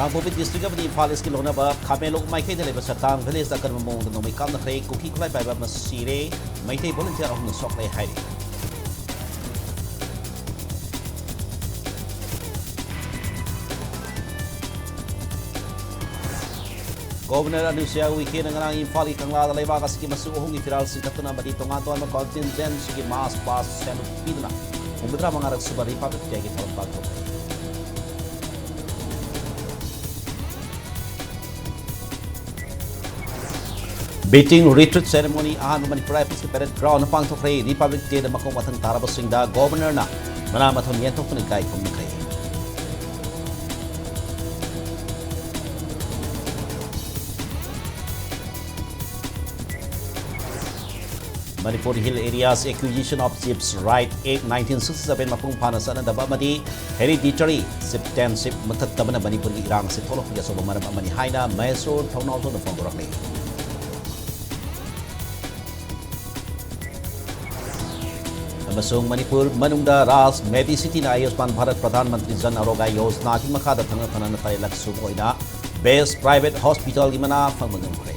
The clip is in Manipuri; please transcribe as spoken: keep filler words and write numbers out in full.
ꯀꯥꯡꯄꯣꯛꯄꯤ ꯗꯤꯁꯇ꯭ꯔꯤꯛ ꯑꯃꯗꯤ ꯏꯝꯐꯥꯜ ꯏꯁꯀꯤ ꯂꯣꯟꯅꯕ ꯈꯥꯃꯦꯟꯂꯣꯛ ꯃꯥꯏꯀꯩꯗ ꯂꯩꯕ ꯁꯛꯇꯥꯡ ꯚꯤꯂꯦꯖꯇ ꯑꯀꯟꯕ ꯃꯑꯣꯡꯗ ꯅꯣꯡꯃꯩ ꯀꯥꯞꯅꯈ꯭ꯔꯦ꯫ ꯀꯨꯀꯤ ꯈꯨꯠꯂꯥꯏ ꯄꯥꯏꯕ ꯑꯃ ꯁꯤꯔꯦ꯫ ꯃꯩꯇꯩ ꯚꯣꯂꯨꯟꯇꯤꯌꯔ ꯑꯍꯨꯝꯅ ꯁꯣꯛꯂꯦ ꯍꯥꯏꯔꯤ꯫ ꯒꯣꯕꯔꯅꯔ ꯑꯅꯨꯁꯨꯌꯥ ꯎꯏꯀꯦꯅ ꯉꯔꯥꯡ ꯏꯝꯐꯥꯜꯒꯤ ꯀꯪꯂꯥꯗ ꯂꯩꯕꯥꯛ ꯑꯁꯤꯒꯤ ꯃꯆꯨ ꯑꯍꯨꯝꯒꯤ ꯐꯤꯔꯥꯜ ꯆꯤꯡꯈꯠꯇꯨꯅ ꯑꯃꯗꯤ ꯇꯣꯉꯥꯟ ꯇꯣꯉꯥꯟꯕ ꯀꯟꯇꯤꯟꯖꯦꯟꯁꯤꯒꯤ ꯃꯥꯔꯆ ꯄꯥꯁ ꯁꯦꯜꯌꯨꯠ ꯄꯤꯗꯨꯅ ꯍꯨꯝꯐꯨꯇꯔꯥ ꯃꯉꯥꯔꯛ ꯁꯨꯕ ꯔꯤꯄꯕ꯭ꯂꯤꯛ ꯗꯦꯒꯤ ꯊꯧꯔꯝ ꯄꯥꯡꯊꯣꯛꯈꯤ꯫ Beating Retreat Ceremony ꯑꯍꯥꯟꯕ ꯃꯅꯤꯄꯨꯔ ꯔꯥꯏꯐꯜꯁꯀꯤ ꯄꯦꯔꯦꯗ ꯒ꯭ꯔꯥꯎꯟꯗ ꯄꯥꯡꯊꯣꯛꯈ꯭ꯔꯦ꯫ ꯔꯤꯄꯕ꯭ꯂꯤꯛ ꯗꯦꯗ ꯃꯀꯣꯛ ꯃꯊꯪ ꯇꯥꯔꯕꯁꯤꯡꯗ ꯒꯣꯕꯔꯅꯔꯅ ꯃꯅꯥ ꯃꯊꯨꯝ ꯌꯦꯟꯊꯣꯛꯇꯨꯅ ꯏꯀꯥꯏ ꯈꯨꯝꯅꯈ꯭ꯔꯦ꯫ Manipur Hill Areas Acquisition of Chiefs Right Act nineteen sixty seven ꯃꯄꯨꯡ ꯐꯥꯅ ꯆꯠꯅꯗꯕ ꯑꯃꯗꯤ hereditary chieftainship ꯃꯨꯊꯠꯇꯕꯅ ꯃꯅꯤꯄꯨꯔꯒꯤ ꯏꯔꯥꯡ ꯑꯁꯤ ꯊꯣꯛꯂꯛꯄꯒꯤ ꯑꯆꯧꯕ ꯃꯔꯝ ꯑꯃꯅꯤ ꯍꯥꯏꯅ ꯃꯍꯦꯁꯣꯔ ꯊꯧꯅꯥꯎꯖꯝꯅ ꯐꯣꯡꯗꯣꯔꯛꯂꯤ꯫ ꯑꯃꯁꯨꯡ ꯃꯅꯤꯄꯨꯔ ꯃꯅꯨꯡꯗ ꯔꯥꯖ ꯃꯦꯗꯤ ꯁꯤꯇꯤꯅ ꯑꯌꯨꯁꯃꯥꯟ ꯚꯥꯔꯠ ꯄ꯭ꯔꯙꯥꯟ ꯃꯟꯇ꯭ꯔꯤ ꯖꯟ ꯑꯔꯣꯒ꯭ꯌ ꯌꯣꯖꯅꯥꯒꯤ ꯃꯈꯥꯗ ꯊꯪꯅ ꯊꯪꯅꯅ ꯇꯔꯦꯠꯂꯛ ꯁꯨꯕ ꯑꯣꯏꯅ ꯕꯦꯁ ꯄ꯭ꯔꯥꯏꯚꯦꯠ ꯍꯣꯁꯄꯤꯇꯥꯜꯒꯤ ꯃꯅꯥ ꯐꯪꯕ ꯉꯝꯈ꯭ꯔꯦ꯫